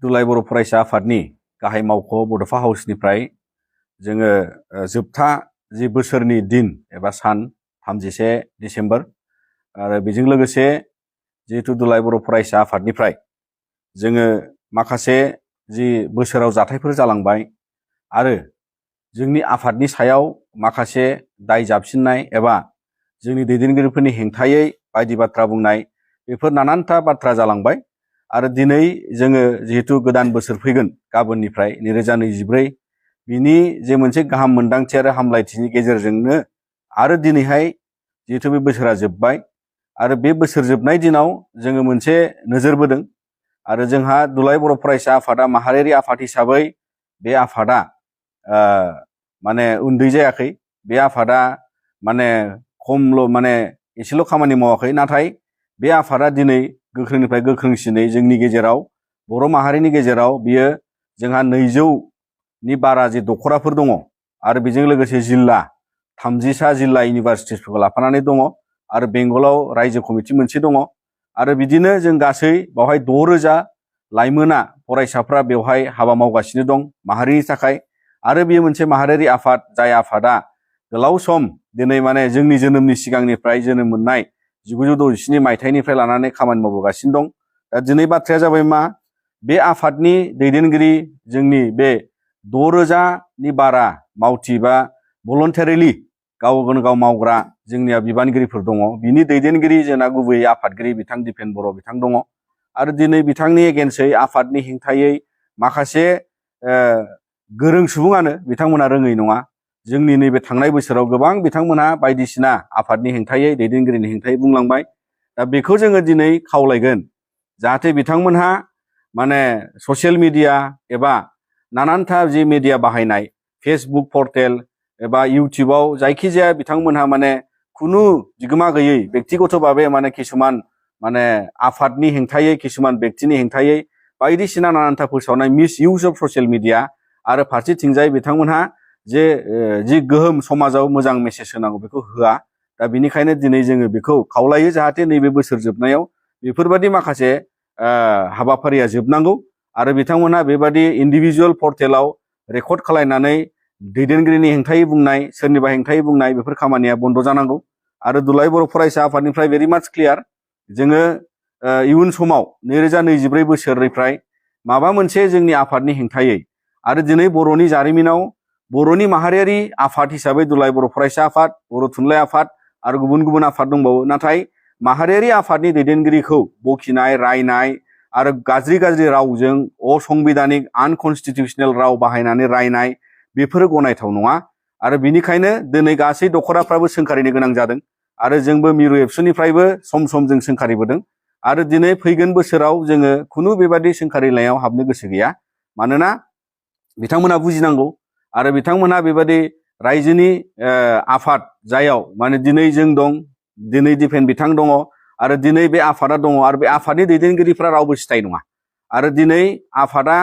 दुलाय बर' फरायसा आफादनि गाहाय मावख' बड'फा हाउसनिफ्राय जोङो जोबथा जि बोसोरनि दिन एबा सान 31 डिसेम्बर आरो बेजों लोगोसे जिहेतु दुलाय बर' फरायसा आफादनिफ्राय जोङो माखासे जि बोसोराव जाथायफोर जालांबाय आरो जोंनि आफादनि सायाव माखासे दाय जाबसिननाय एबा जोंनि दैदेनगिरिफोरनि हेंथायै बायदि बाथ्रा बुंनाय बेफोर नानानथा बाथ्रा जालांबाय आरो दिनै जोङो जिहेतु गोदान बोसोर फैगोन गाबोननिफ्राय 2024 बिनि जे मोनसे गाहाम मोनदांथि आरो हामलायथिनि गेजेरजोंनो आरो दिनैहाय जिहेतु बे बोसोरा जोबबाय आरो बे बोसोर जोबनाय दिनाव जोङो मोनसे नोजोर बोदों आरो जोंहा दुलाय बर' फरायसा आफादा माहारियारि आफाद हिसाबै बे आफादा माने उन्दै जायाखै बे आफादा माने एसेल' खामानि मावाखै नाथाय बे आफादा दिनै गोख्रोंनिफ्राय गोख्रोंसिनै जोंनि गेजेराव बर' माहारिनि गेजेराव बियो जोंहा 200नि बारा जे दखराफोर दङ आरो बेजों लोगोसे जिल्ला 30सा जिल्ला इउनिभारसिटिसफोरखौ लाफानानै दङ आरो बेंगलाव रायजो कमिटि मोनसे दङ आरो बिदिनो जों गासै बावहाय 6000 लाइमोना फरायसाफ्रा बेवहाय हाबा मावगासिनो दं माहारिनि थाखाय आरो बेयो मोनसे माहारियारि आफाद जाय आफादा गोलाव सम दिनै माने जोंनि जोनोमनि सिगांनिफ्राय जोनोम मोननाय 1967 मायथाइनिफ्राय लानानै खामानि मावबोगासिनो दं। दा दिनै बाथ्राया जाबाय मा बे आफादनि दैदेनगिरि जोंनि बे 6000नि बारा मावथि बा भलन्टारिलि गावनो गाव मावग्रा जोंनिया बिबानगिरिफोर दङ बिनि दैदेनगिरि जोंना गुबैयै आफादगिरि बिथां दिपेन बर' बिथां दङ आरो दिनै बिथांनि एगेन्सै आफादनि हेंथायै माखासे गोरों सुबुङानो बिथांमोना रोङै नङा जोंनि नैबे थांनाय बोसोराव गोबां बिथांमोनहा बायदिसिना आफादनि हेंथायै दैदेनगिरिनि हेंथायै बुंलांबाय दा बेखौ जोङो दिनै खावलायगोन जाहाथे बिथांमोनहा माने ससियेल मिडिया एबा नानानथा जि मिडिया बाहायनाय फेसबुक पर्टेल एबा इउटिउबाव जायखिजाया बिथांमोनहा माने खुनु बिगोमा गैयै व्यक्तिगत भाबे माने किसुमान माने आफादनि हेंथायै किसुमान व्यक्तिनि हेंथायै बायदिसिना नानानथा फोसावनाय miss use of social media आरो फारसेथिंजाय बिथांमोनहा जि गोहोम समाजाव मोजां मेसेज होनांगौ बेखौ होआ दा बेनिखायनो दिनै जोङो बेखौ खावलायो जाहाथे नैबे बोसोर जोबनायाव बेफोरबायदि माखासे हाबाफारिया जोबनांगौ आरो बिथांमोनहा बेबायदि इन्डिभिजुवेल पर्टेलाव रेकर्ड खालायनानै दैदेनगिरिनि हेंथायै बुंनाय सोरनिबा हेंथायै बुंनाय बेफोर खामानिया बन्द जानांगौ आरो दुलाय बर' फरायसा आफादनिफ्राय भेरि माच क्लियार जोङो इयुन समाव 2024 बोसोरनिफ्राय माबा मोनसे जोंनि आफादनि हेंथायै आरो दिनै बर'नि जारिमिनाव बर'नि माहारियारि आफाद हिसाबै दुलाय बर' फरायसा आफाद बर' थुनलाइ आफाद आरो गुबुन गुबुन आफाद दंबावो नाथाय माहारियारि आफादनि दैदेनगिरिखौ बखिनाय रायनाय आरो गाज्रि रावजों असंबिधानिक आनकनस्टिटिउसनेल राव बाहायनानै रायनाय बेफोरो गनायथाव नङा आरो बिनिखायनो दिनै गासै दखराफ्राबो सोंखारिनो गोनां जादों आरो जोंबो मिरु एबसुनिफ्रायबो सम जों सोंखारिबोदों आरो दिनै फैगोन बोसोराव जोङो खुनु बेबादि सोंखारिनायाव हाबनो गोसो गैया मानोना बिथांमोना बुजिनांगौ आरो बिथांमोना बेबादि रायजोनि आफाद जायाव माने दिनै जों दं दिनै दिपेन बिथां दङ आरो दिनै बे आफादा दङ आरो बे आफादनि दैदेनगिरिफ्रा रावबो सिथाय नङा आरो दिनै आफादा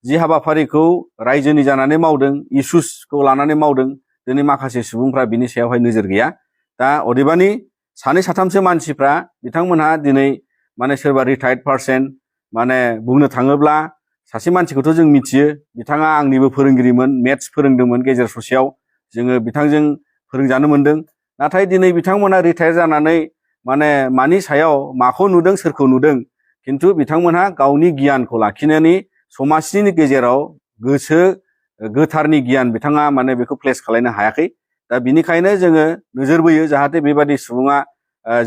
जि हाबाफारिखौ रायजोनि जानानै मावदों इसुसखौ लानानै मावदों दिनै माखासे सुबुंफ्रा बिनि सायावहाय नोजोर गैया दा अदेबानि सानै साथामसो मानसिफ्रा बिथांमोनहा दिनै माने सोरबा रिटायार्ड पार्सन माने बुंनो थाङोब्ला सासे मानसिखौथ' जों मिथियो बिथाङा आंनिबो फोरोंगिरिमोन मेथ्स फोरोंदोंमोन गेजेर ससेयाव जोङो बिथांजों फोरोंजानो मोनदों नाथाय दिनै बिथांमोना रिटायार जानानै माने मानि सायाव माखौ नुदों सोरखौ नुदों खिन्थु बिथांमोनहा गावनि गियानखौ लाखिनानै समाजनि गेजेराव गोसो गोथारनि गियान बिथाङा माने बेखौ प्लेस खालायनो हायाखै दा बिनिखायनो जोङो नोजोर बोयो जाहाथे बेबादि सुबुङा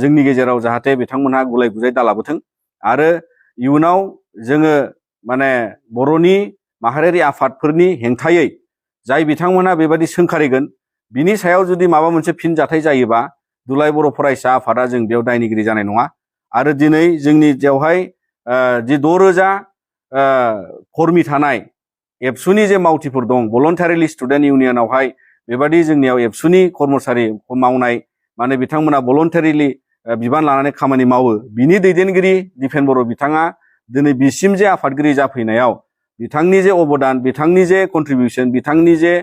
जोंनि गेजेराव जाहाथे बिथांमोनहा गुलाय गुजाय दालाबोथों आरो इयुनाव जोङो माने बर'नि माहारियारि आफादफोरनि हेंथायै जाय बिथांमोनहा बेबादि सोंखारिगोन बिनि सायाव जुदि माबा मोनसे फिनजाथाय जायोबा दुलाय बर' फरायसा आफादा जों बेयाव दायनिगिरि जानाय नङा आरो दिनै जोंनि बेवहाय जि 6000 कर्मि थानाय एबसुनि जे मावथिफोर दं भलन्टारिलि स्टुडेन्ट इउनियनावहाय बेबादि जोंनियाव एबसुनि कर्मचारि मावनाय माने बिथांमोना भलन्टारिलि बिबान लानानै खामानि मावो बिनि दैदेनगिरि दिपेन बर' बिथाङा दिनै बिसिम जे आफादगिरि जाफैनायाव बिथांनि जे अबदान बिथांनि जे कन्ट्रिबिउसन बिथांनि जे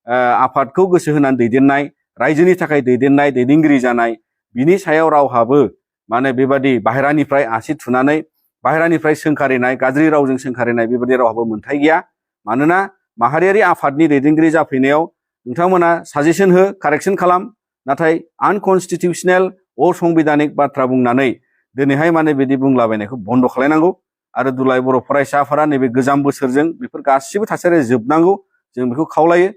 आफादखौ गोसो होनानै दैदेननाय रायजोनि थाखाय दैदेनगिरि जानाय बिनि सायाव रावहाबो माने बेबादि बाहेरानिफ्राय आसि थुनानै बाहेरानिफ्राय सोंखारिनाय गाज्रि रावजों सोंखारिनाय बेबायदि रावहाबो मोन्थाय गैया। मानोना माहारियारि आफादनि दैदेनगिरि जाफैनायाव नोंथांमोना साजेसन हो, कारेक्सन खालाम, नाथाय आनकनस्टिटिउसनेल असंबिधानिक बाथ्रा बुंनानै दिनैहाय माने बिदि बुंलाबायनायखौ बन्द' खालायनांगौ आरो दुलाराय बर' फरायसा आफादा नैबे गोजाम बोसोरजों बेफोर गासिबो थासारिया जोबनांगौ जों बेखौ खावलायो।